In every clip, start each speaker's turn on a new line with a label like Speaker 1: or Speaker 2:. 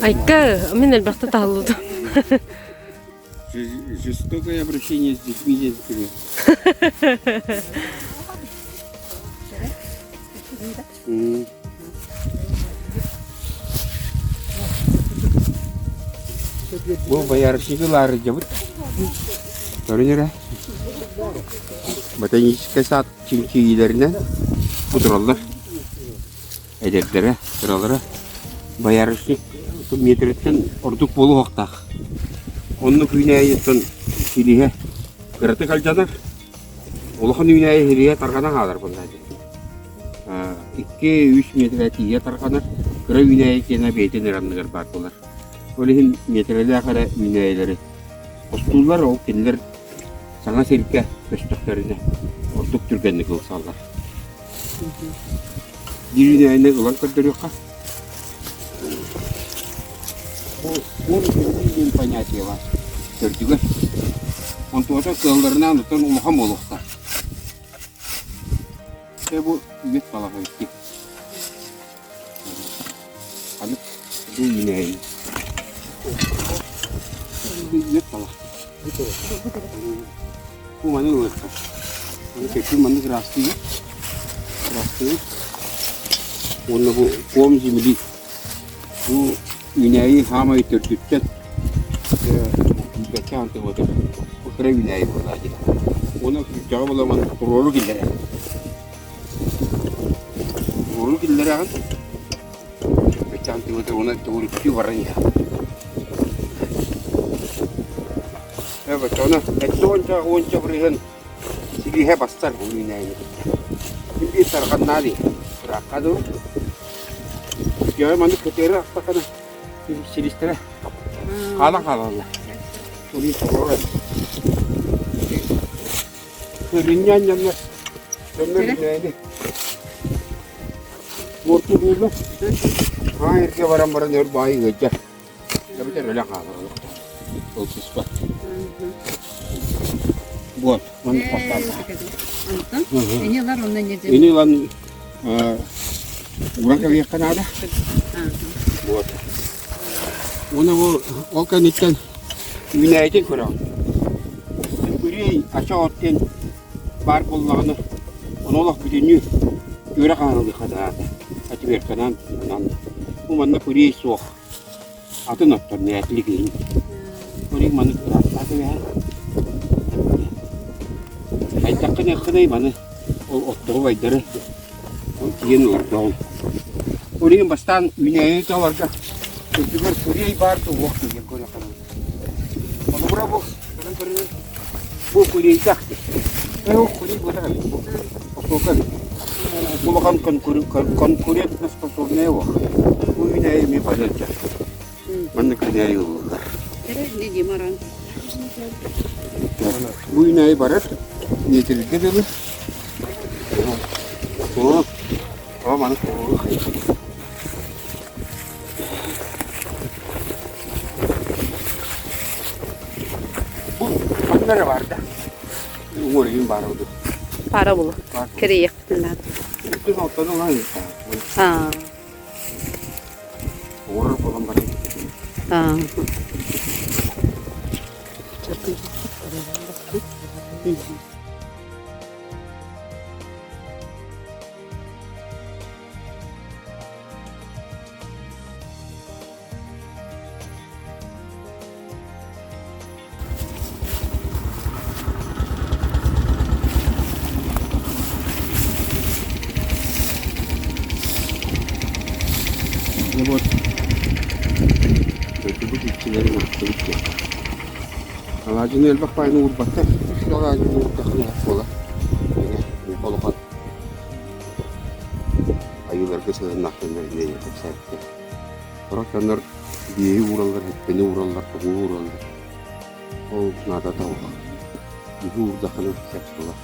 Speaker 1: Айка, мин элбэхтэ таһыллыбытым.
Speaker 2: Жестокое обращение с детьми диэн тебе. Бу боярышнигы лаарыдьабыт. Көрүн эрэ. Ботаническай сад чинчийиилэринэн утураллар. Эдэрдэрэ, кыралара боярышник миэтэрэттэн ордук буолуохтаах. Оннук үүнээйиттэн силиһэ кыратык алдьанар. Улахан үүнээйи силиһэ тарҕана хаалар буоллаҕа Икки-үс миэтэрэ тиийэ тарҕанар, кыра үүнээйи киэнэ бэйэтин эрэ анныгар баар буолар. Ол иһин миэтэрэлээх эрэ үүнээйилэри хостууллар, ол кинилэр саҥа сиргэ көстөхтөрүнэ ордук түргэнник ылсаллар. Биир үүнээйини ылан көрдөрүөххэ. Бу кур диэн понятие баар төрдүгэр. Онтуота кыалларынан оттон улахан буолуохтаах. Дьэ бу үөт балаҕа икки. Аны бу үүнээйи. Бу үөт балах. Бу маны ылыахха. Аны кэппин маннык ыраастыыбыт. Ыраастыыбыт. Уонна бу ком земли. Бу үүнээйи хаамай төрдүттэн бэккэ антыбытым. Бу кыра үүнээйи буолла дии. Уонна күрдьэҕи буламан туруору киллэрэ. Туруору киллэрэҕин. Бэккэ антыбыты уонна төгүрүктүү баран иһэ. Эбэтэ оны эттэ уонча уонча бырыһын силиһэ бастар бу үүнээйини кытта. Син биир тарҕаннаа дии. Ыраахха дуу. Дьэ маннык көтөрү астахына силистэрэ хаалан хаалаллар. Улуу туруоран. Көлүнньээн дьоннор дьоннор үүнээйини муортулууллар. Аан эргэ баран баран өр баайы ыалдьар. Эбэтэр өлө хаалар олохтон. Ылсыспат. Вот, маннык хостаата.
Speaker 3: Онтон ини ылар онно не
Speaker 2: Ини ылан ууран кэбиһиэххэ наада. Вот. Уонна бу ол кэнниттэн үүнээйитин көрөҕүн. Күрүөй ача от диэн баар буоллаҕына, ону олох бүтүннүү түөрэ хаһан ылыахха Отвертканан, онон бу манна күрүөй суох. Атын оттор мээтлик иһин. Көрүҥ маннык ыраастаах эбэһэ. Хайдаххын эххиний маны ол оттору байдары ол тиийэн олордоҕун. Көрүҥ бастаан үүнээйи таларга үрдүгэр күрүөй баар туох диэн көрүөххэ Холобура бу көрөн көрүҥ бу күрүөйдээх диэн. Ол күрүөй буолар эбит бу. Осуока эбит. Улахан конкурентноспособная уох. Бу үүнээйи эмиэ бары сылдьар. Маннык үүнээйи ылыллар. Бу үүнээйи барар миэтиргэ дылы. Оо, оо маннык Бу ханна эрэ баар да. Уҥуор баара буолуо.
Speaker 1: Пара буолуо. Кэрийиэхпитин наада.
Speaker 2: Бүтүн оттон ылан
Speaker 1: Аа.
Speaker 2: Уурар буолан баран.
Speaker 1: Аа.
Speaker 2: Вот дойдубут иччилэрин охтубут диэн. Алаадьыны элбэх баайны уурбаттар. Үс алаадьыны уурдаххына буолар. Улахан айыыларга сыһыннаахтаннар диэн кэпсээбиттэр. Сорох дьоннор биэһи уураллар, эппини уураллар, тоҥу уураллар. Ол наадата суох. Биһи уурдаххына сөп буолар.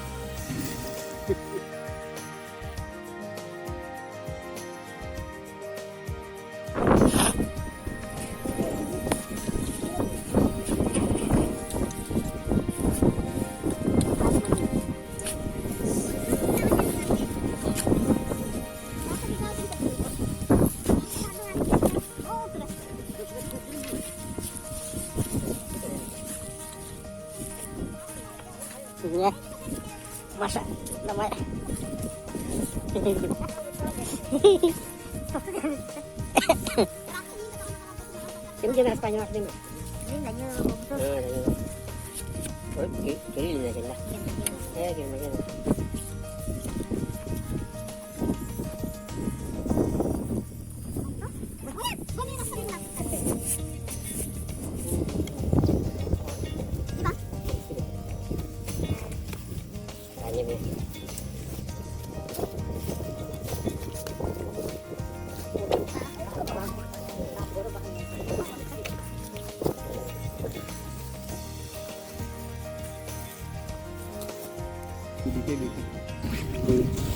Speaker 4: Маша, давай.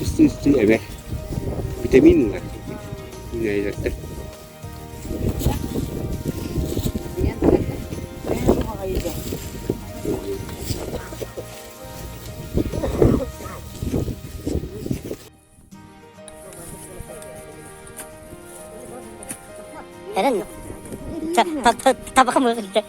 Speaker 2: Исти-исти эбэ витамин ылар үүнээйилэртэн.
Speaker 4: Эрэн табака мыгырды.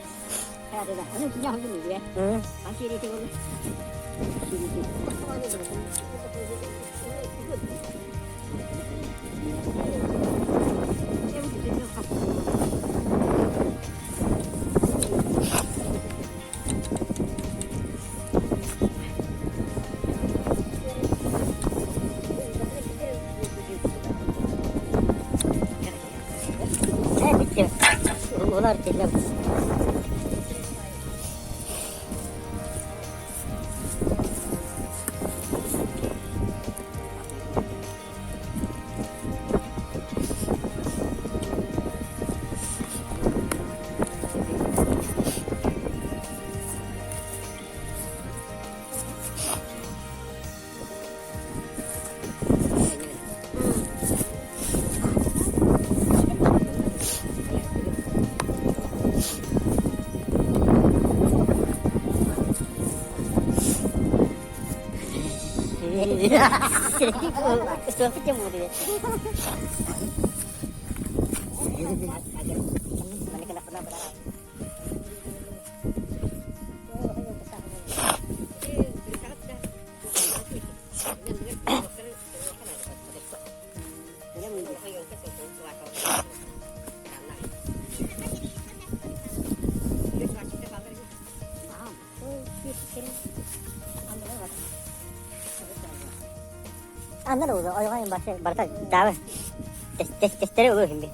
Speaker 4: Аннан ойҕойун барыта даабы тестере улуу иһин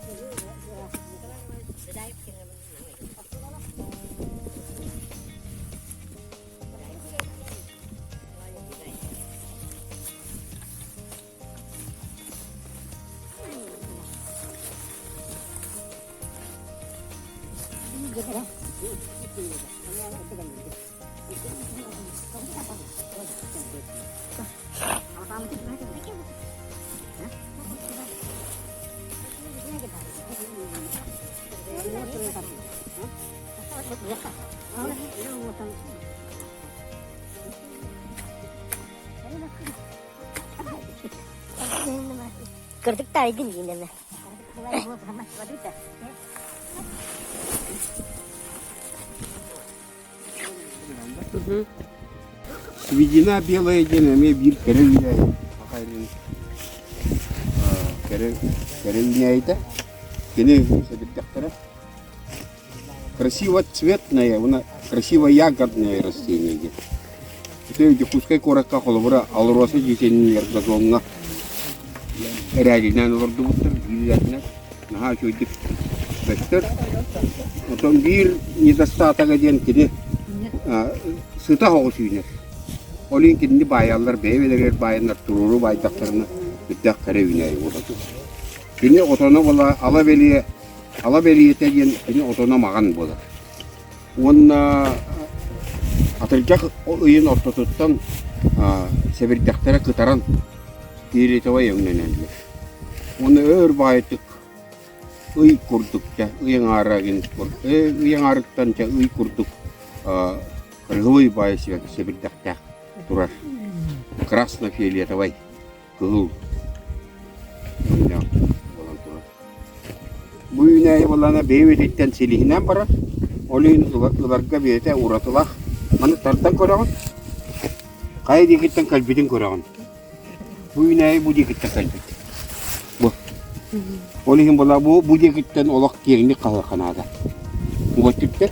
Speaker 4: Кырдык таайдын диинэмэ.
Speaker 2: Свидина белая диэн эмиэ биир кэрэ үүнээйи саха кэрэ кэрэ үүнээйитэ. Кини сэбирдэхтэрэ красиво цветное, уонна красиво ягодное растение диэн. Ити Дьокуускай куоракка холобура АЛРОСА дьиэтин газоҥҥа эрээлинэн олордубуттар, биирдэринэн наһаа үчүгэйдик көстөр. Оттон биир недостатога диэн кини сыта оҕус үүнэр. Ол иһин кинини баайаллар, бэйэ-бэйэлэригэр баайаннар туруору баайдахтарына үрдэх кэрэ үүнээйи буолар. Кини отоно буола ала бэлиэ ала бэлиэтэ диэн кини отоно маҕан буолар. Уонна атырдьах ыйын ортотуттан сэбирдэхтэрэ кытаран фиолетовай өҥнөнөллөр. Уонна өөр баайытык ый курдук чэ ый аҥаара ый аҥаарыттан чэ ый курдук кыргылый баайы сэбирдэхтээх турар красно-фиолетовай кыһыл өҥнөөх буолан турар. Бу үүнээйи буоллаҕына бэйэ-бэйэтиттэн силиһинэн барар, ол иһин ыларга бэйэтэ уратылаах. Маны тардан көрөҕүн. Хайа диэкиттэн кэлбитин көрөҕүн. Бу үүнээйи бу диэкиттэн кэлбит. Бу. Ол иһин була бу бу диэкиттэн олох киэҥник хаһыахха наада. Бу өттүттэн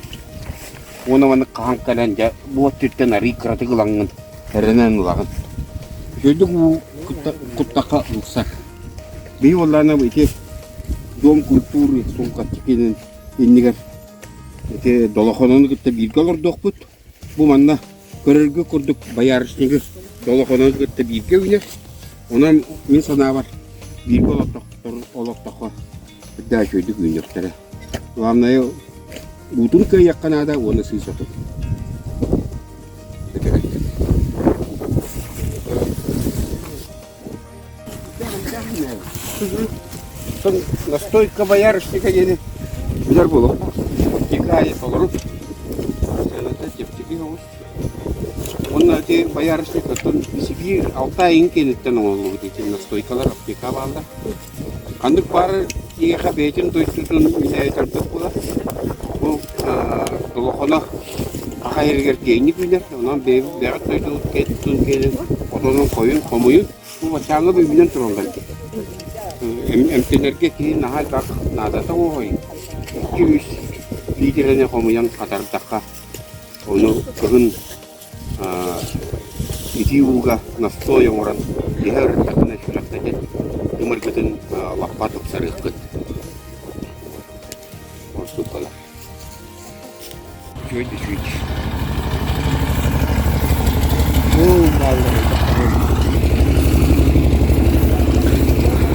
Speaker 2: уонна маннык хаһан кэлэн дьэ бу өттүттэн арыый кыратык ылаҥҥын эрэнэн ылаҕын. Үчүгэйдик уу куттахха ылсар. Биһи буоллаҕына ити дом культуры Сулҕаччы иннигэр ити долохонону кытта бииргэ олордуохпут. Бу манна көрөргө курдук боярышнигы долохонону кытта бииргэ үүнэр. Онон мин санаабар бииргэ олохтоххо үрдээх үчүгэйдик үүнүөхтэрэ. Главное уутун кыайыахха наада уонна сыыс отун. Настойка боярышника диэни билэр буолуохтаах. Аптека толору. Сыаната чэпчэки соҕус. Уонна ити боярышник оттон Сибиир Алтай иҥ киэниттэн оҥоһуллубут ити настойкалар аптека бааллар. Ханнык баар киһиэхэ бэйэтин дойдутун үүнээйитэрбит буолар. Бу долохоно Аха иһигэр киэҥник үүнэр. Онон бэйэбит бэйэҕит дойдубут киэнин отонун хойун хомуйун Бу баччааҥҥа бүүнэн тураллар дии. Эмтэнэргэ киһи наһаа элбэх наадата уоһуй. 2-3 лиитэрэни хомуйан хатардахха, ону кыһын итии ууга настой оҥорон иһэ ырыттаххына сүрэхтэтин, тымыргытын лаппа тупсарыаххыт. Ордук буолар. Үчүгэй да үчүгэй.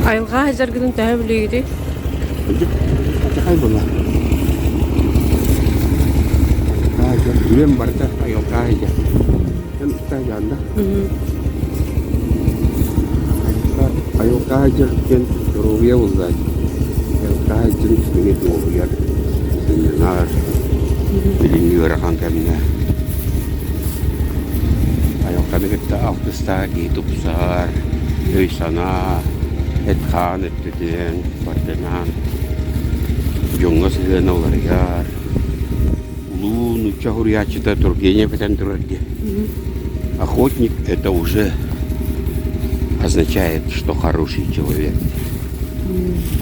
Speaker 1: Айылҕа сылдьаргытын төһө билигитий?
Speaker 2: Ачахай буолла. Үлэм барыта айылҕа сылдьар. Эн ытта сылдьаҕын да? Айылҕа сылдьар диэн доруобуйа буолла. Айылҕа сылдьан киһини дуоһуйар, сынньанар. Билиҥҥи ыарахан кэмҥэ айылҕаны кытта алтыстаах киһи тупсар, өй-санаа, эт-хаан өттүтүнэн бардынан дьоҥҥо сыһыана уларыйар. Улуу нуучча суруйааччыта Тургенев этэн турар дии. Охотник это уже означает, что хороший человек.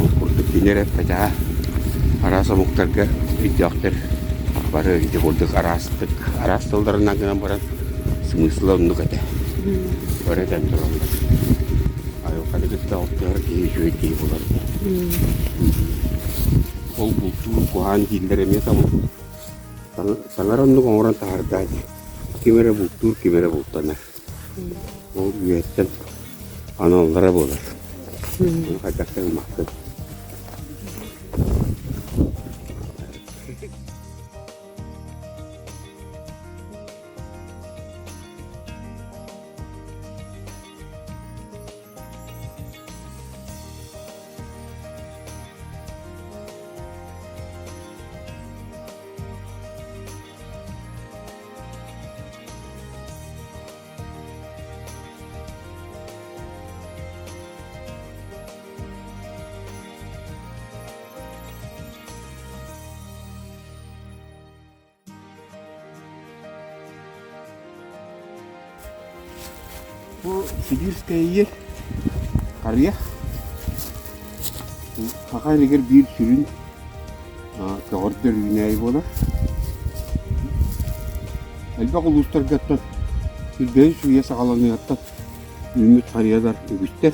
Speaker 2: Ол курдук кини эрэ эппэтэҕэ. Араас омуктарга өйдөөхтөр бары ити курдук араастык араас тылларынан гынан баран смысла оннук этэ. Бары этэн тураллар. Айылҕаны кытта алтыһар киһи үчүгэй киһи буолар. Ол бултуур куһаҕан дииллэр эмиэ табыл. Таҥара оннук оҥорон таһаарда дии. Ким эрэ бултуур, ким эрэ бултанар. Ол үйэттэн аналлара буолар. Ону хайдах да гыммаккын. Бу Сибирская ель харыйа Саха илигэр биир сүрүн көҕөрдөр үүнээйи буолар. Элбэх улуустарга оттон силбэһи сууйа саҕаланыаҕыттан үүммүт харыйалар үгүстэр.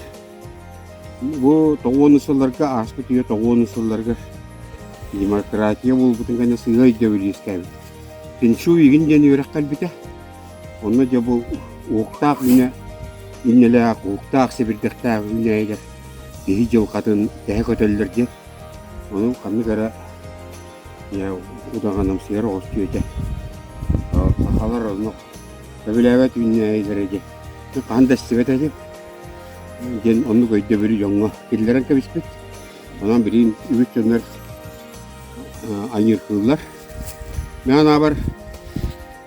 Speaker 2: Бу тоҕуону сылларга ааспыт үйэ тоҕуону сылларыгар демократия буолбутун кэннэ сыыһа өйдөбүл үөскээбит. Фэншуй игин диэн үөрэх кэлбитэ. Онно дьэ бу уһуктаах үүнэ иннэлээх, уһуктаах сэбирдэхтээх үүнээйилэр киһи дьылҕатын тэһэ көтөллөр диэн. Ону ханнык эрэ удаҕанымсыйар оҕус түөтэ. Сахалар онно сөбүлээбэт үүнээйилэрэ диэн. Хаһан да истибэт этим. Диэн оннук өйдөбүлү дьоҥҥо киллэрэн кэбиспит. Онон билигин үгүс дьоннор аньыыркыыллар. Мин анаабар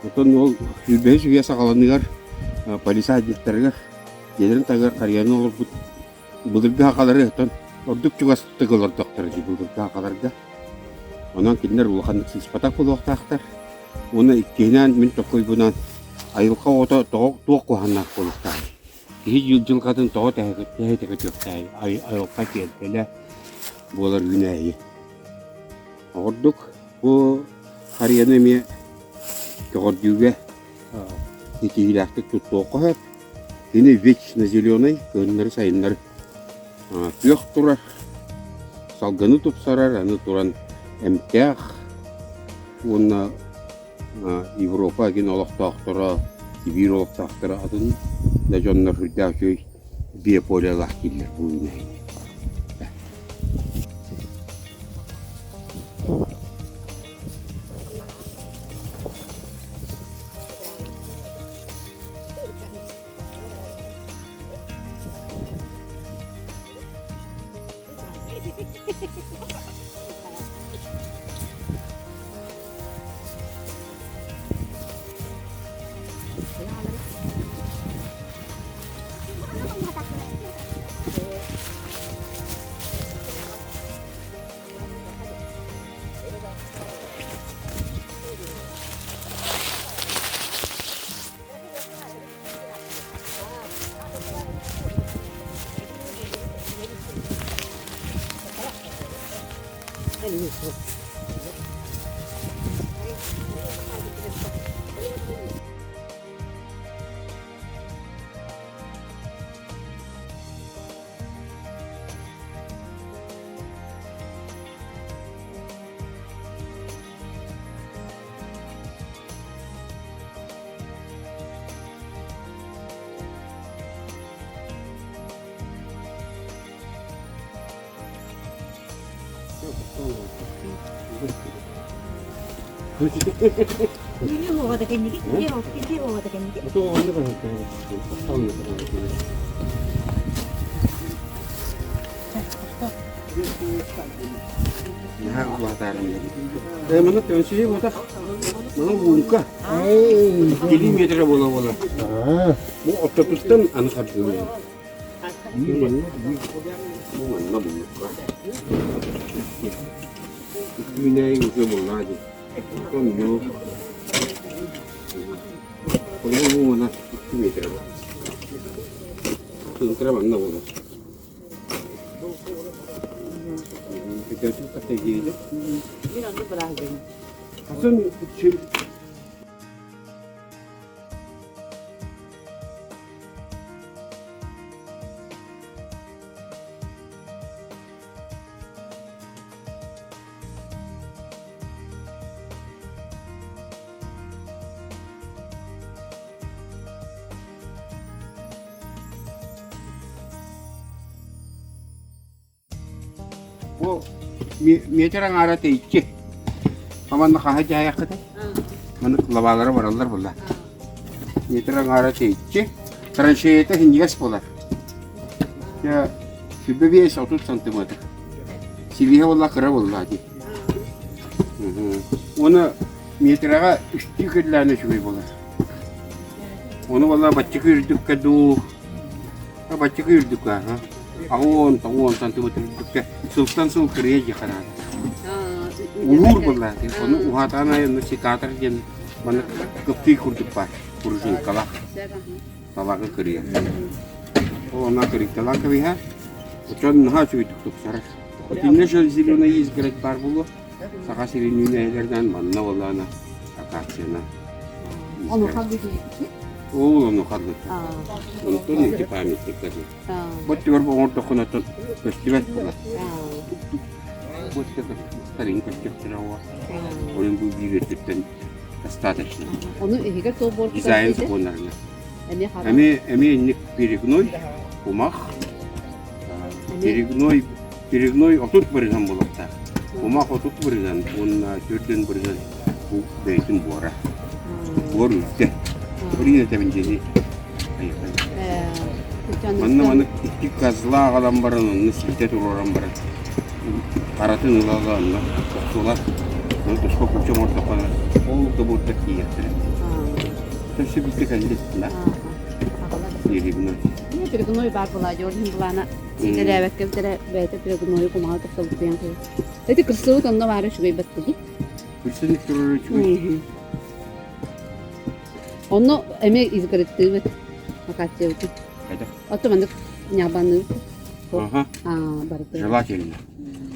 Speaker 2: оттон ол сүүрбэһис үйэ саҕаланыгар полисадниктарыгар дьиэлэрин таһыгар харыйаны олорбут былыргы сахалары оттон ордук чугастык олордохторо дии былыргы сахаларга. Онон кинилэр улаханнык сыыспатах буолуохтаахтар. Уонна иккиһинэн мин токкуйбунан Айылҕа оҕото тоҕо туох куһаҕаннаах буолуохтааҕый? Киһи дьылҕатын тоҕо тэһитэ көтүөхтээҕий? Айылҕа киэргэлэ буолар үүнээйи. Ордук бу харыйаны эмиэ көҕөрдүүгэ ситиһиилээхтик туттуохха сөп. Кини вечно зеленый, кыһыннары-сайыннары күөх турар, салгыны тупсарар, аны туран эмтээх уонна Европа игин олохтоохторо, Сибиир олохтоохторо атын да дьоннор сүрдээх үчүгэй биополялаах дииллэр бу үүнээйини. Маны төнсүйе ботах. Маны лунка. Иккилии метрэ буола-буола. Бу ортотуттан аны хардыылыыр. Бу манна буллукка. Үүнээйи уже буллаа дии. Онно Онно уона 2 метр бар. Тынтыра манна буолар. Өтөтүн кытта диэли.
Speaker 3: Мин онно бырааһыгын.
Speaker 2: Атын Бу метр аҥаара тэйиччи. Манна хаһа дьаһайаххытай? Маны лабаалара бараллар буолла. Метр аҥаара тэйиччи. Траншеята синньигэс буолар. 25-30 сантиметр. Силиһэ буолла кыра буолла дии. Уонна метраҕа үстүү киллээн үчүгэй буолар. Ону буолла баччыкы үрдүккэ дуу, баччыкы үрдүккэ аха. Аҕыс 10 сантиметр үрдүккэ сылтан сыл кырыйа дии хараан. Улуур буолла ону уһаатаан айанны секатор диэн маннык кыптыы курдук баар пружинкалаах талаҕы кырыйар. Ол онно кырыйталаан кэбиһэр. Очон наһаа үчүгэйдик тупсарар. Итиннэ же зеленая изгородь баар буолуо. Саха сирин үүнээйилэринэн манна буоллаҕына акацияна.
Speaker 3: Ону хардыы
Speaker 2: Ол ону хардыы. Онтон ити памятниктар. Бу өттүгэр оҥордоххуна көстүбэт буолар. Бу өттүгэр старин көстүөхтэрэ уо. Ойун бу биир өттүттэн достаточно.
Speaker 1: Ону иһигэр туох буолбута
Speaker 2: Дизайн сокуоннарынан. Эмиэ эмиэ инник перегной, кумах, Перегной, перегной 30 бырыһыан буолуохтаах. Кумах 30 бырыһыан уонна 40 бырыһыан бу бэйэтин буора. Буор үрдэ. Өрүн этэбин дьиэни. Манна маны икки козла аҕалан баран онно ситэ туруоран баран харатын ыла-ыла онно охсулар. Ону туспа куча оҥордоххуна ол да буордар тиийиэхтэрэ. Өссө биирдэ кэллит да. Перегной.
Speaker 1: Перегной баар буолаа дьон иһин былаана сиидэлээбэккэ бүтэрэ бэйэтэ перегнойу кумаҕа тахсыбытыйан кыйы. Эти кырсыбыт онно баара үчүгэй баттыги.
Speaker 2: Күрсүн турар үчүгэй.
Speaker 1: Онно эмиэ изгородтыыбыт. Акациябытын.
Speaker 2: Хайда?
Speaker 1: Ото маннык ньаабаныыбыт.
Speaker 2: Ага.
Speaker 1: Аа, барыта.
Speaker 2: Желательно.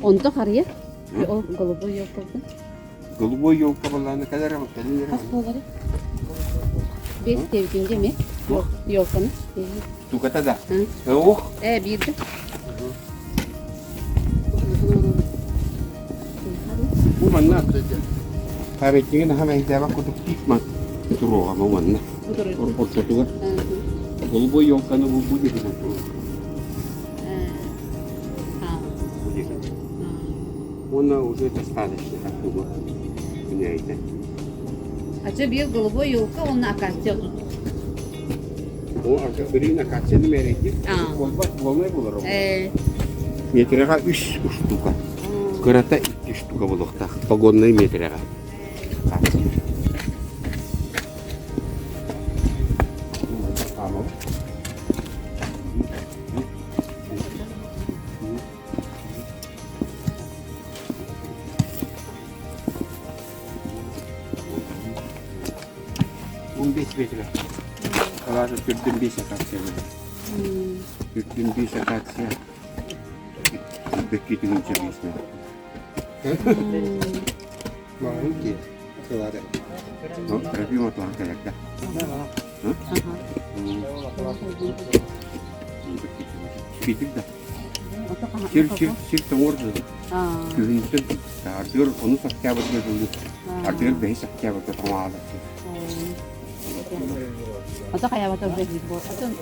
Speaker 1: Онто харыйа. Ол голубой елкабытын.
Speaker 2: Голубой елка баллааны кэлэр кэлин
Speaker 1: Хас буолары? Бес диэбитин дьэ эмиэ. Елканы.
Speaker 2: Штуката да. Ох.
Speaker 1: Э, биирдэ.
Speaker 2: Бу манна памятнигын аһа мэһийдээбэт курдук тиит мас туруоҕа бу манна. Ортотугар. Голубой елканы бу бу диэки туруоҕа. Бу диэки. Уонна уже достаточно как тугу күнээйдэ.
Speaker 1: Ача биир голубой елка уонна акация тут.
Speaker 2: О, билигин акацияны мээрэйдиир. Буолбат, буолмай буолар ол. Метрэҕэ үс штука. Кырата икки штука буолуохтаах. Погоннай метрэҕэ. Акация. 15 метрэ. Алаата түрдүн 5 акация буолар. Түрдүн 5 акация. Бэккитин 5 метр.
Speaker 5: Маҕан ки сылаары.
Speaker 2: Трофим отуһан кэлэрдэ. Питик да. Сир сир сир тоҥор да. Күһүнтэн ардыгар онус октябрьга дылы ардыгар бэһис октябрьга тоҥоалар.
Speaker 1: Ото хайабата уже бит Атын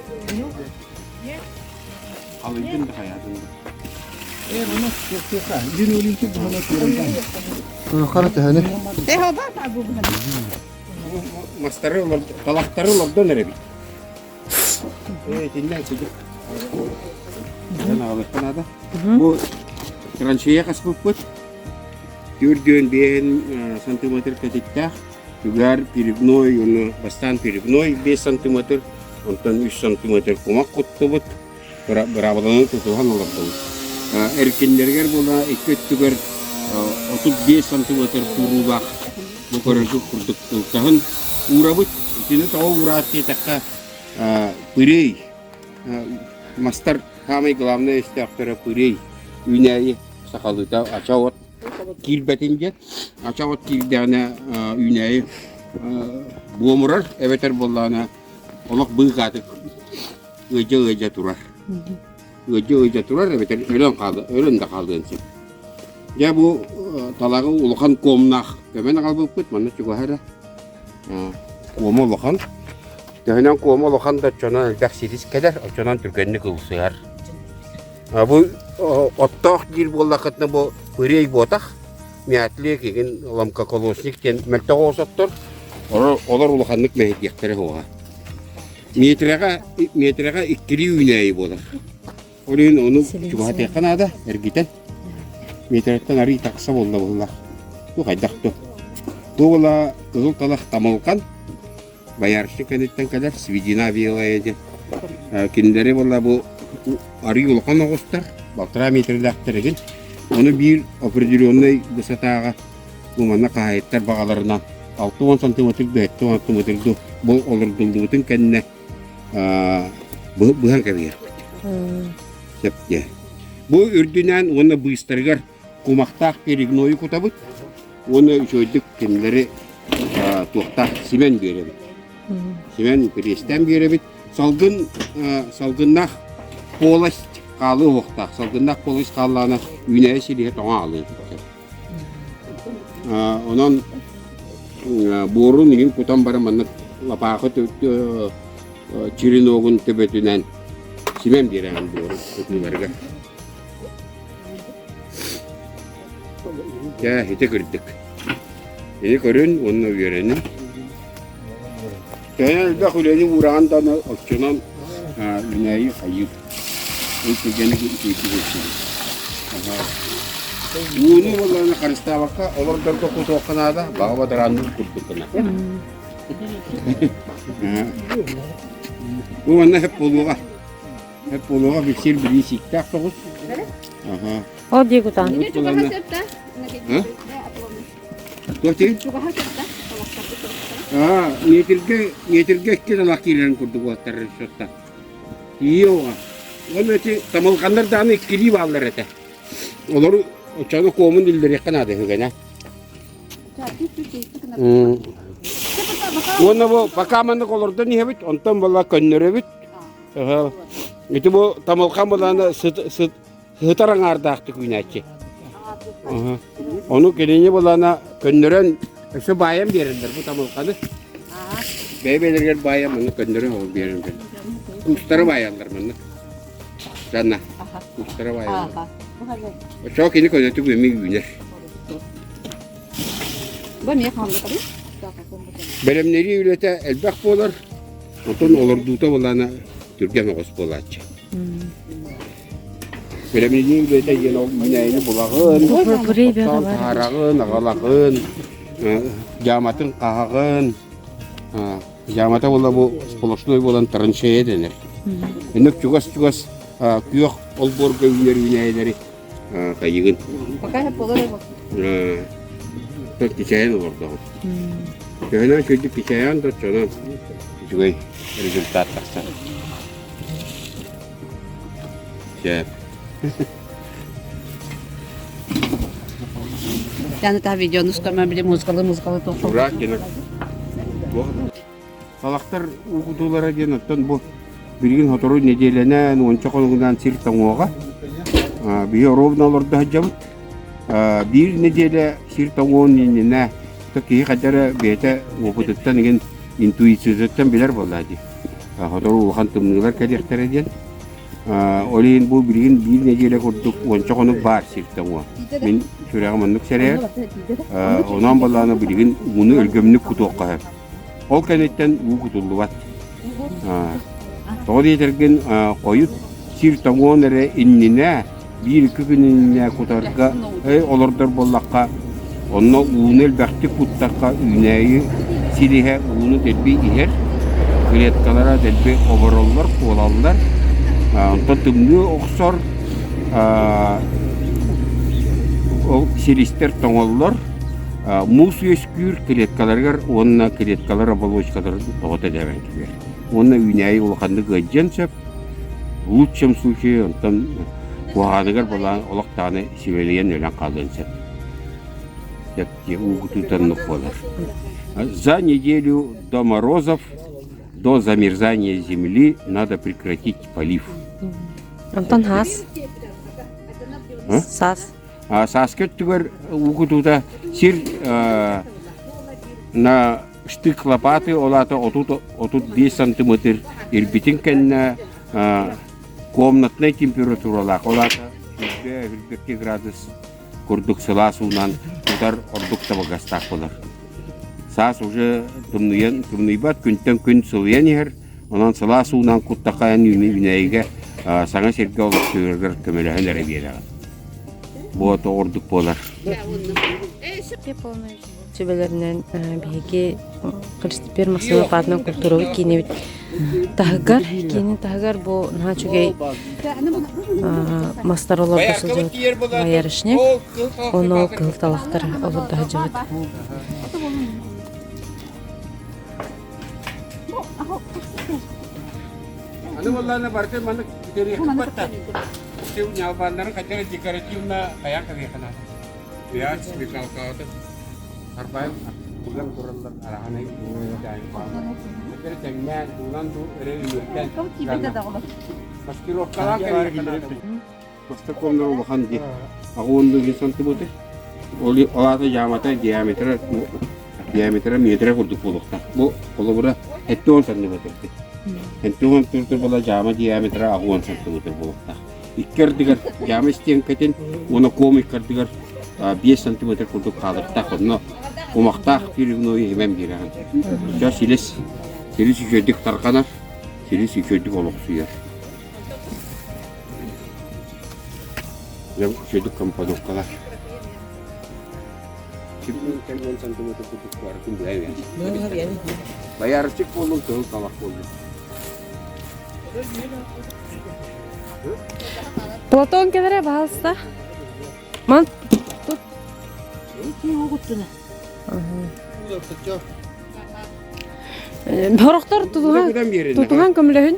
Speaker 2: Алыйдын да хайатын да.
Speaker 5: Хара төһөнү?
Speaker 2: Мастары талахтары олордон эрэбит. Ээ, итиннэ сидик. Аҕалыахха наада. Бу траншея хаспыппыт. Түрдүөн биэһин сантиметр кэтиттээх. Түгэр перегной, уонна бастаан перегной 5 сантиметр, онтон 3 сантиметр кумах куттубут. Быраабыланы тутуһан олордубут. Эркиннэригэр буола икки өттүгэр 35 сантиметр кууруулаах бу көрөргүт курдук ылтаһын уурабыт. Итини тоҕо уураат диэтэххэ, пырей мастар самый главный өстөөхтөрө пырей үүнээйи сахалыыта ача от киирбэтин диэн ача от киирдэҕинэ үүнээйи буомурар эбэтэр буоллаҕына олох быыкаатык ыадьа-ыадьа турар. Ыадьа-ыадьа турар эбэтэр өлөн хаалыан өлөн да хаалыан сөп. Дьэ бу талаҕы улахан куомнаах көмөн аҕалбыппыт манна чугаһа эрэ. Куома улахан. Төһөнөн куома улахан да оччонон элбэх силис кэлэр, оччонон түргэнник ылсыһар. Бу оттоох диир буоллаххытына бу пырей буотах, мятлик, игин ломкоколосник диэн мөлтөх оҕус оттор. Олор улаханнык мэһэйдиэхтэрэ суоҕа. Метрэҕэ метрэҕэ иккилии үүнээйи буолар. Ол иһин ону чугаһатыахха наада, эргитэн. Метрэттэн арыый тахса буолла быһыылаах. Бу хайдах дуо? Бу буола кыһыл талах тамылҕан, боярышник кэнниттэн кэлэр свидина белая диэн. Кинилэри буолла бу арыый улахан оҕустар, балтараа метрлээхтэр игин. Ону биир определенный высотаҕа Бу манна хаһаайыттар баҕаларынан 60 сантиметр дуу, 70 сантиметр дуу бу олордуллубутун кэннэ быһан кэбиһиэхпит. Сөп диэ. Бу үрдүнэн уонна быыстарыгар кумахтаах перегнойу кутабыт уонна үчүгэйдик кинилэри туохтаах симэн биэрэбит. Симэн пресстэн биэрэбит. Салгын салгыннаах полость хаалыы уһуктаах. Салгыннаах полость хааллаҕына үүнээйи силиһэ тоҥо аалыы. Онон буорун иһин кутан баран маннык лапаахы череногун төбөтүнэн симэн биэрэҕин буору ытыыларыгар. Дьэ, ити кырдьык. Ини көрүн уонна үөрэнин. Төһө элбэх үлэни уураан даҕаны оччонон үүнээйи хайыыр. Ол түргэнник үчүгэйдик ылсыбыт. Ууну буоллаҕына харыстаабакка олордорго кутуохха наада, баҕа бадараанныыр курдук гына. Бу манна сөп буолуоҕа. Сөп буолуоҕа билсир билии сииктээх соҕус. Аха.
Speaker 4: Ол дии кутан.
Speaker 2: Туох диир? Аа, метргэ, метргэ икки талах киирэрин курдук уоттар расчеттан. Иоҕа. Уонна ити тамылҕаннар даҕаны иккилии бааллар этэ. Олору оччону куомун иллэриэххэ наада үһүгэнэ. Уонна бу пока маннык олордон иһэбит, онтон була көннөрөбүт. Ити бу тамылхан булаана сытар аҥаардаахтык үүнээччи. Ону кинини булаана көннөрөн өссө баайан биэрэллэр бу тамылханы. Бэйэ-бэйэлэригэр баайан маннык көннөрөн ол биэрэллэр. Кустары баайаллар маннык. Жанна, кустары баайаллар. Оччоҕо кини көнөтүк эмиэ үүнэр. Бэлэмнэрии үлэтэ элбэх буолар, онтон олордуута былаана түргэн оҕус буолааччы. Бэлэмнэнии үлэтэ диэн ол үүнээйини булаҕын, оттоон таһаараҕын, аҕалаҕын, дьааматын хаһаҕын, дьаамата буола бу сплошной буолан траншея дэнэр. Инник чугас-чугас күөх олбуорга үүнэр үүнээйилэри хайыгын.
Speaker 1: Пока болор
Speaker 2: Кичэйэн олордоҕун. Төһөнөн күндү кичэйэн да оччонон үчүгэй результат тахсар. Сөп.
Speaker 1: Яны та видеону устама били музыкалы музыкалы тоқпол.
Speaker 2: Ура кенек. Салахтар угутуулара диэн оттон бу билигин сотору нэдиэлэнэн уонча хонугунан сир тоҥуоҕа. Биһи ровно олордо сылдьабыт. Биир нэдиэлэ сир тоҥуон иннинэ киһи хайда эрэ бэйэтэ уопутуттан игин интуициятыттан билэр буоллаа дии. Сотору улахан тымныылар кэлиэхтэрэ диэн. Ол иһин бу билигин биир нэдиэлэ курдук уонча хонук баар сир тоҥуо. Мин сүрэҕим оннук сэрэйэр. Онон буоллаҕына билигин ууну өлгөмнүк кутуохха сөп. Ол кэнниттэн уу кутуллубат. Тоҕо диэтэргин хойут сир тоҥуон эрэ иннинэ биир-икки күн иннинэ кутарга олордор буоллахха, онно ууну элбэхтик куттахха үүнээйи силиһэ ууну дэлби иһэр, клеткалара дэлби обороллор, куолаллар. Онтон тымныы охсор, ол силистэр тоҥоллор, муус үөскүүр клеткаларыгар уонна клеткалар оболочкаларын тоҕо тэдэбэн киирэр. Уонна үүнээйи улаханнык ыалдьыан сөп. В лучшем случае онтон куһаҕаныгар былаан олох даҕаны симэлийэн өлөн хаалыан сөп. Сөп дии уугутуутаннык буолар. За неделю до морозов, до замерзания земли надо прекратить полив.
Speaker 6: Онтон хаас? Саас.
Speaker 2: Сааскы өттүгэр уугутуута сир на штык лопаты ол аата 35 сантиметр ирбитин кэннэ комнатнай температуралаах ол аата 102 градус курдук сылаас уунан тутар ордук табыгастаах буолар. Саас уже тымныйан тымныйбат күнтэн күн сылыйан иһэр онон сылаас уунан куттахайан үүнээйигэ саҥа сиргэ олохсуйарыгар көмөлөһөн эрэ биэрэҕин. Бу ордук буолар.
Speaker 6: Сүбэлэринэн биһиги Христопер Максимов аатынан культурабыт киинэбит таһыгар, киинин таһыгар бу наһаа үчүгэй мастар олордо сылдьыбыт боярышник, ону кыһыл талахтар олордо сылдьыбыт.
Speaker 2: Аны буоллаана барыта маннык бүтэриэхпит батта. Ньалбааннарын хотя декоративно хайаан кэбиэххэ Пиар смекалкаҕытын арбайан булан тураллар араһанай Өтөрү тэҥнээн, туунан дуу өрө үөртэн маскировкалаан кэлиэххэ Мастакомнар улахан дии. Аҕуонду диэн сантыбыты. Ол аата дьаамата диаметра диаметра метра курдук буолуохтаах. Бу холобура 70 сантиметр. 70 сантиметр буола дьаама диаметра 80 сантиметр буолуохтаах. Икки ардыгар дьаама истиэҥкэтин уонна куом икки ардыгар 5 сантиметр курдук хаалыктаах. Онно кумахтаах перегной иһимэн биэрэҕин. Дьэ силис силис үчүгэйдик тарҕанар, силис үчүгэйдик олохсуйар. Дьэ үчүгэйдик компоновкалар. Ким 10 сантиметр курдук барытын быһа Боярчик буоллун, кыһыл талах буоллун.
Speaker 6: Платон кэлэрэ, баһалыста. Ман тут. Хорохтор тутуһан тутуһан көмөлөһүн.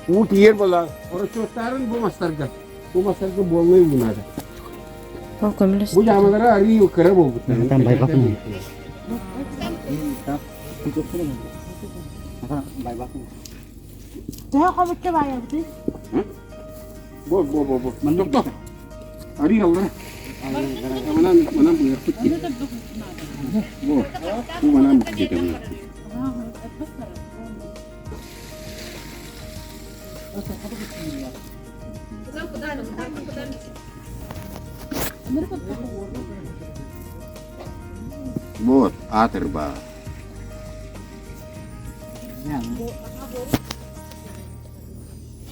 Speaker 2: Уу тиийэр буола. Орочуоттарын бу мастарга. Бу мастарга буоллай уунада.
Speaker 6: Ол көмөлөс.
Speaker 2: Бу дьаамалара арыы кыра буолбуттар.
Speaker 3: Төһө хобучча баайабытый?
Speaker 2: Бу бу бу бу. Маннык Арыы аллара. Манан манан быһыахпыт дии. Бу бу манан диэтэ быһыахпыт. Вот атырба.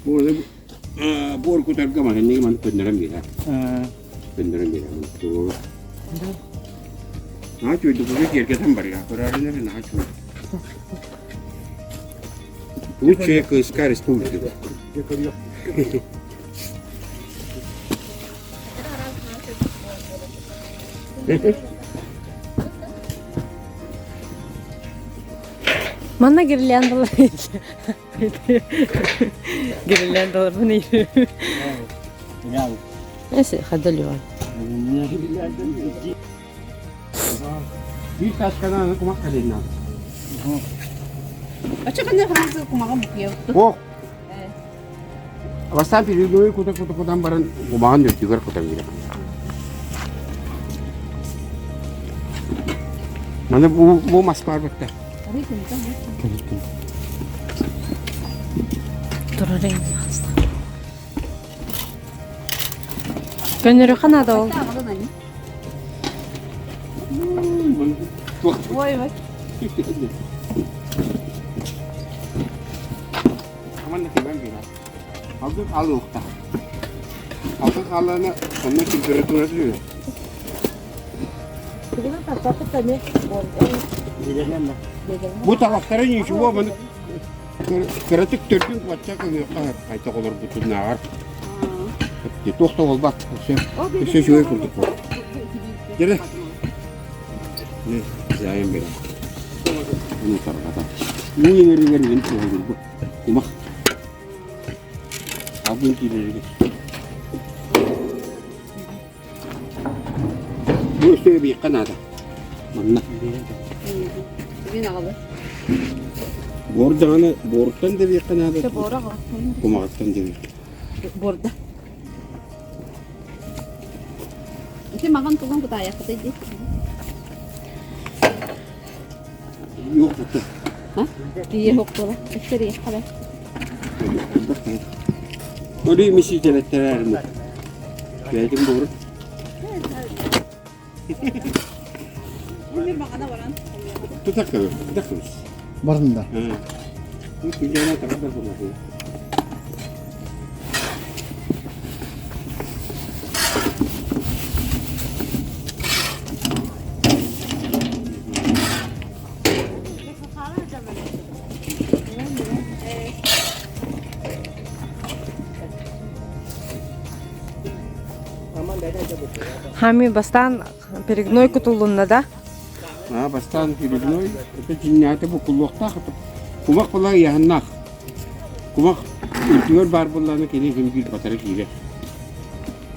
Speaker 2: Бу Буор кутарга маһынныы маны көннөрөн биэрэр. Көннөрөн биэрэр. Наһаа үчүгэйдик уже киэргэтэн барыа. Көрөөрүн эрэ наһаа үчүгэй. Лучшая КСК республики.
Speaker 6: Манна гирляндалар Гирляндаларбын Эси хадалюан.
Speaker 2: Биир таасканан кумах калинна.
Speaker 1: Очо кэннэ француз кумаҕа букуйабыт.
Speaker 2: Ох. Бастаан перегной кута кута кутан баран кумаҕын үрдүгэр кутан киирэ. Маны бу бу мас баар бытта.
Speaker 6: Турарайын Көннөрүөххэ наада ол.
Speaker 1: Ой, ой.
Speaker 2: Алгы алуохта. Алгы хаалана онно температура түһүө. Бу талахтара ничего маны кыратык төрдүн бачча кыһыахха хайдах олорбутунааҕар. Туох да буолбат. Өссө өссө үчүгэй курдук буол. Дьэ Зайым берем. Оны тарҕата. Уу иҥэригэр мин туһалыырбыт. Кумах. Албын киирэригэр. Бу өссө эбиэххэ наада. Манна.
Speaker 1: Мин аҕабын.
Speaker 2: Буор даҕаны буоруттан да эбиэххэ наада. Кумаҕыттан да эбиэххэ.
Speaker 1: Буорда. Ити маҕан тугун кутаайаххытый дии?
Speaker 2: Yok куту.
Speaker 1: Тиийэ хоккула. Өссө
Speaker 2: Ори мисителеттерээрми. Бэйдим буурут. Тутаккабы, тутаккабы.
Speaker 5: Барында.
Speaker 2: Күнжана тағдар болмады.
Speaker 6: Хами бастаан перегной кутуллунна да?
Speaker 2: А, бастаан перегной, это дьиҥнээхтэ буккуллуохтаах, кумах була ыйаһыннаах. Кумах үрдүгэр баар буоллаҕына кини син биир батары киирэр.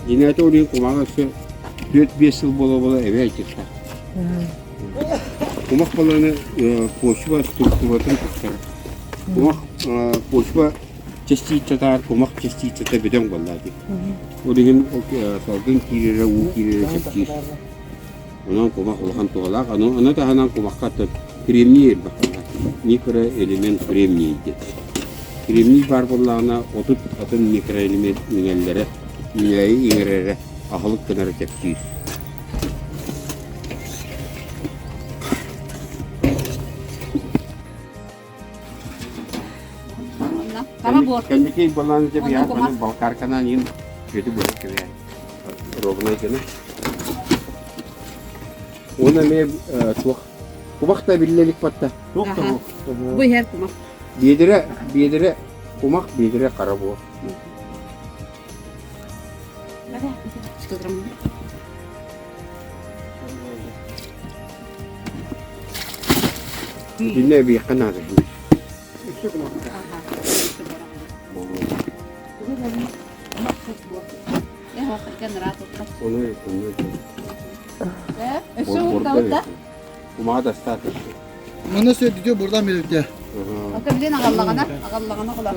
Speaker 2: Дьиҥнээхтэ ол иһин кумаҕы өссө 4-5 сыл буола-буола эбэ айтыахтаах. Кумах буоллаҕына почва структуратын тупсарар. Кумах почва частицатаар кумах частицата бөдөҥ буоллаа дии. Ол иһин салгын киирэрэ, уу киирэрэ чэпчиир. Онон кумах улахан туһалаах. Ону таһынан кумахха кремний элбэх Микроэлемент кремний диэн. Кремний баар буоллаҕына 30 атын микроэлемент иҥэллэрэ, үүнээйи иҥэрэрэ аһылык гынара чэпчиир. Кэнники балаан дьэ биһиэхэ маны балкарканан иин үөтү быһа кэбиһэр. Ровнай гына. Уонна эмиэ туох кумах да биллэ илик батта. Туох да бу.
Speaker 1: Бу иһэр кумах.
Speaker 2: Биэдэрэ, биэдэрэ, кумах, биэдэрэ хара буо. Итиннэ эбиэххэ наада. Ону
Speaker 1: Өссө уурдабыт да?
Speaker 2: Умаа дастаата.
Speaker 5: Маны сөдүтүө бурдан билбитэ.
Speaker 1: Ата билен аҕаллаҕына, аҕаллаҕына оҕолор.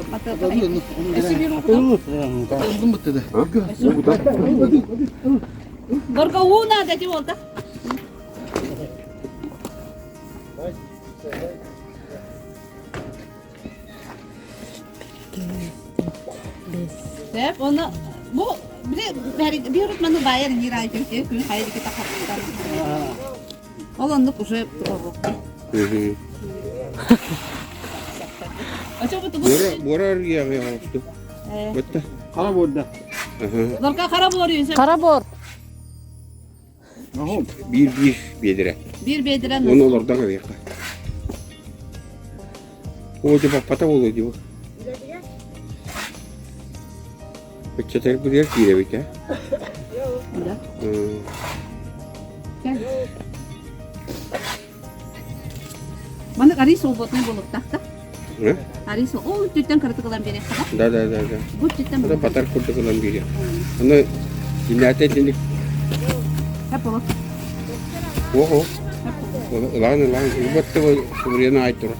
Speaker 1: Өссө биир уурдам.
Speaker 5: Ылдым бытты да.
Speaker 1: Борго уу наада ти болта. Деп, оны бу били бир маны байар нир айдыр күн хайыр ки тахаттан. Ол оннук уже
Speaker 2: Буора аргыйаҕы Бытта.
Speaker 5: Хара буорда.
Speaker 1: Лорка хара буор
Speaker 6: Хара буор.
Speaker 2: Биир биир биэдэрэ.
Speaker 1: Биир биэдэрэ.
Speaker 2: Оны олордон эбиэххэ. Оо, дьэ баппата буолуо дии. Ыччатар билэр киирэбит ээ.
Speaker 1: Да. Маны арый свободный буолуохтаах да? Арый ол өттүттэн кыратык ылан биэриэххэ
Speaker 2: да? Да, да, да, да.
Speaker 1: Бу өттүттэн
Speaker 2: Ата батар курдук ылан биэриэх. Аны иннээтэ итинник
Speaker 1: Хап болот.
Speaker 2: Ого. Ылаан ылаан ылбатты субурьяна ай тура.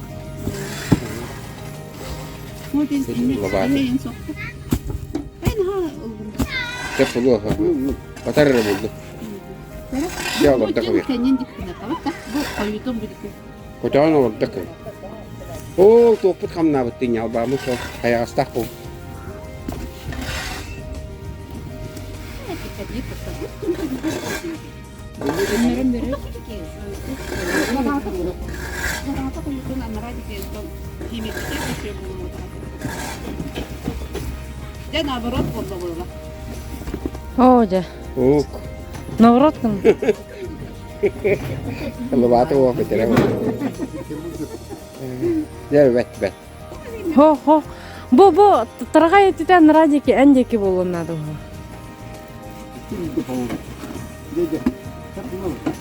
Speaker 2: Сөп буолуо. Батар эрэ булду. Дьэ олордо кыбыах. Көтөҕөн олордо кыбы. Ол туохпут хамнаабыт ньалбааммыт сол хайаҕастаах буолбут.
Speaker 1: Дьэ наоборот буолла буолла.
Speaker 6: Оо дьэ.
Speaker 2: Ок.
Speaker 6: Наоборот гын.
Speaker 2: Лыбааты уох битэрэ. Дьэ бэт бэт.
Speaker 6: Хо хо. Бу бу тарҕай этитэн радики эн диэки буолуон наада уһу.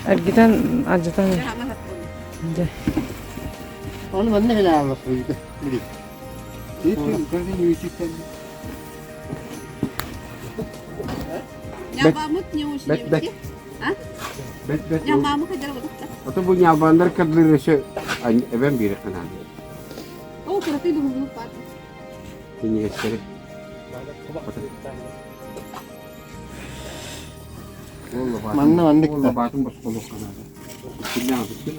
Speaker 6: Эргитэн алдьатан. Дьэ.
Speaker 5: Onu ben ne kadar anlatayım? Bileyim.
Speaker 2: Бэт бэт. Бэт бэт. Ото бу ньалбаандар кырдыр өсө эбэн биир канаа.
Speaker 1: Ол кыракый дуһугунук бар.
Speaker 2: Кинигэстэри.
Speaker 5: Манна маннык
Speaker 2: Ол лабаатын босхолуох канаада. Киллээн бүттүн.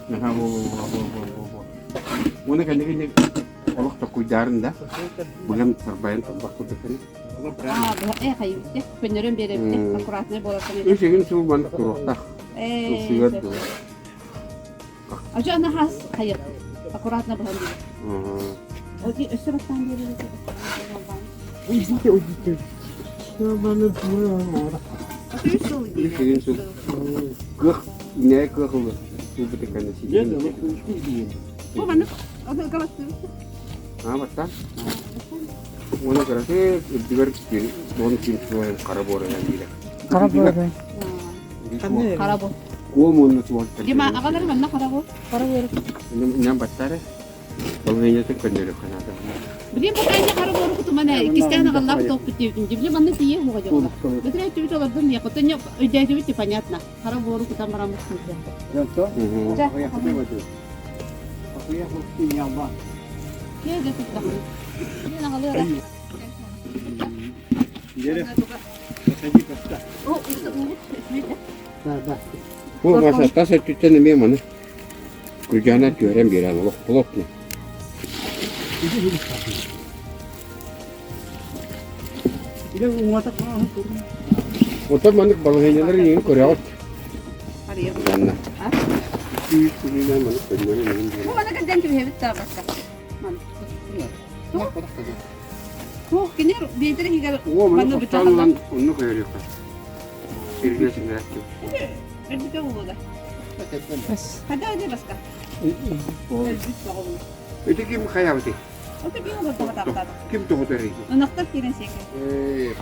Speaker 2: Наһаа бу бу бу бу бу. Уна кэнники олох токуйдаарын да. Быган сарбайан турбак курдук.
Speaker 1: Аа, э хайыбытте. Көннөрөн биэрэбитте. Аккуратнай буолаттан.
Speaker 2: Үс эгин сыл маннык туруохтаах.
Speaker 1: Э. Ажа ана хас хайып. Аккуратно быһан биэрэ. Оти өссө бастаан биэрэ.
Speaker 5: Уйдите, уйдите.
Speaker 2: Үс эгин сыл. Кых, не кых ылы. Сылбыты кэннэ
Speaker 1: Бу маннык аны ыкалаттыы.
Speaker 2: Аа, бастаан. Уона кыраты үрдүгэр дон ким суойун хара буорайан диирэ.
Speaker 6: Хара буорай.
Speaker 1: Хара бу.
Speaker 2: Куом уонна суон.
Speaker 1: Дима аҕалар манна хара бу. Хара буору.
Speaker 2: Иннан баттары. Балыйнатын көннөрү канада.
Speaker 1: Билим бу кайна хара буору кутуман иккистээн аҕаллаах тоқпут диэбитим. Дибли манна тиийэ хуга дьоҕула. Бэтэрээ түбүт олордум я котоньо өйдөөтүбүт понятно. Хара буору кутан бараммыт сылдьа. Киэ туттахын. Мен аҕалыара. О,
Speaker 2: Бу Маша тас өттүттэн эмиэ маны күрдьээнэ түөрэн биэрэн олох плотно. Оттон маннык балаһыанньалары иҥин көрөҕүт. Манна. Үс күнүнэн маннык көннөрү иҥин
Speaker 1: Бу маны кэрдэн түһэбит таабакка. Туох кини биэтэр иһигэр
Speaker 2: Оо, маны
Speaker 1: манна
Speaker 2: хостоон ылан онно көйөрүөххэ. Сиргэ сиҥэрээччи.
Speaker 1: Өлбүтэ буолуо да. Хада өде баска. Өлбүт баҕабын.
Speaker 2: Ити ким хайабытый?
Speaker 1: Ото биир олордоҕо таптаата.
Speaker 2: Ким тоҕотор
Speaker 1: Ынахтар киирэн сиэкэ.
Speaker 2: Ээ,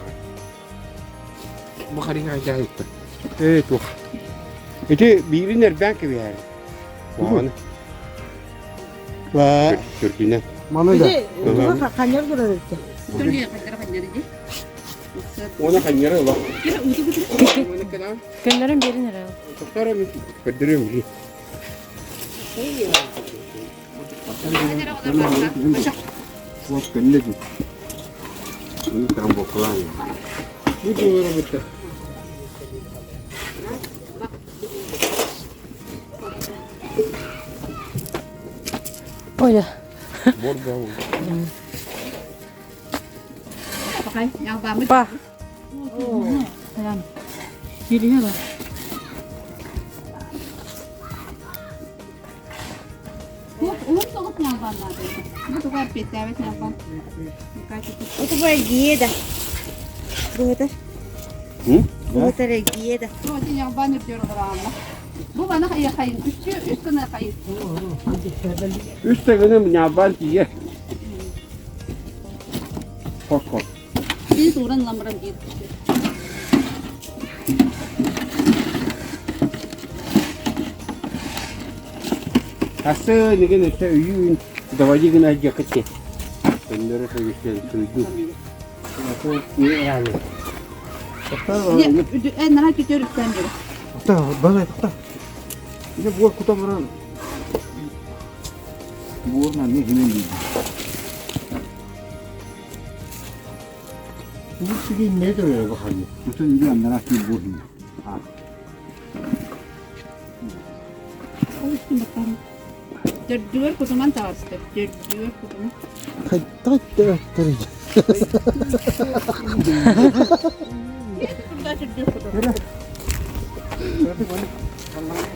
Speaker 2: бу хариҥа дьаһайта. Ээ, туох. Ити биирин эрбээн кэбиһэр. Куһаҕаны. Төрдүнэн.
Speaker 5: Маны да.
Speaker 3: Туга ханньар турар эбит.
Speaker 2: Уона ханньары ыла.
Speaker 6: Көннөрөн биэрин эрэ.
Speaker 2: Тоқтар мен көрдөрүм дии. Вот көннө дии. Bunu там бокалан. Bu duvara bitti.
Speaker 6: Ой,
Speaker 2: Бор бау.
Speaker 6: Па.
Speaker 3: Оту гиеда. Буһутар. Буһутар гиеда.
Speaker 1: Бу бана хайа хайын, үччү үс гына хайын.
Speaker 2: Үс тегіні нябан тиye. Хос-хос.
Speaker 1: Бин туран ламран диир.
Speaker 2: Асы деген өтө үйүн давайы гына жакытте. Өннөрө сөйүстен суйду.
Speaker 1: Нара түтөр үстен бери.
Speaker 5: Та, бана та.
Speaker 2: Ине буор кута баран. Буорна не хинен ди.
Speaker 5: Bu sigi ne de öyle bakalım.
Speaker 2: Bütün üyü аннара ки буор хин.
Speaker 1: Ол үстүн баттарым. Төрдүгөр кутуман таҕыста. Төрдүгөр кутуман.
Speaker 5: Хайта та
Speaker 1: Турда төрдүгөр кутуман.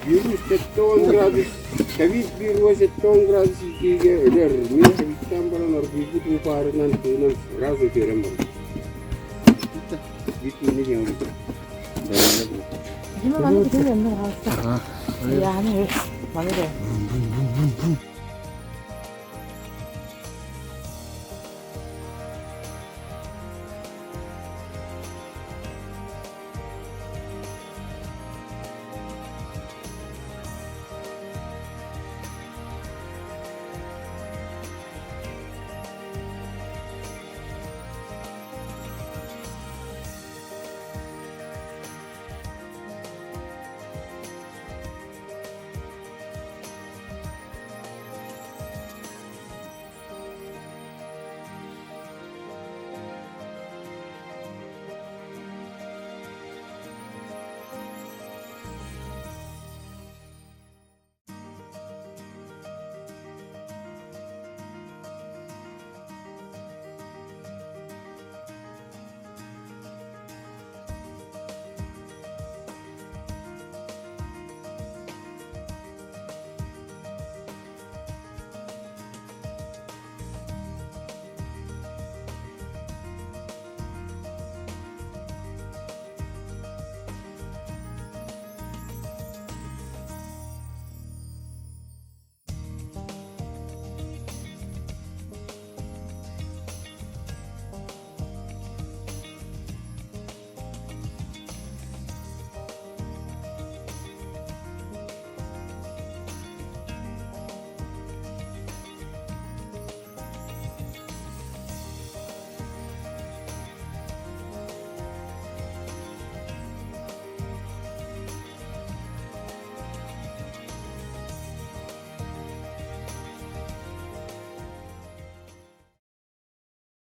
Speaker 2: 170 градус, кабит 180 градус итиигэ өлөр. Мин кабиттан баран оргуйбут уу паарынан тыынан сразу үтүөрэн барбыт. Бүт иннэ диэн олорбут.
Speaker 3: Дима маны бүтүн өннөр хаалта. Яны маны да.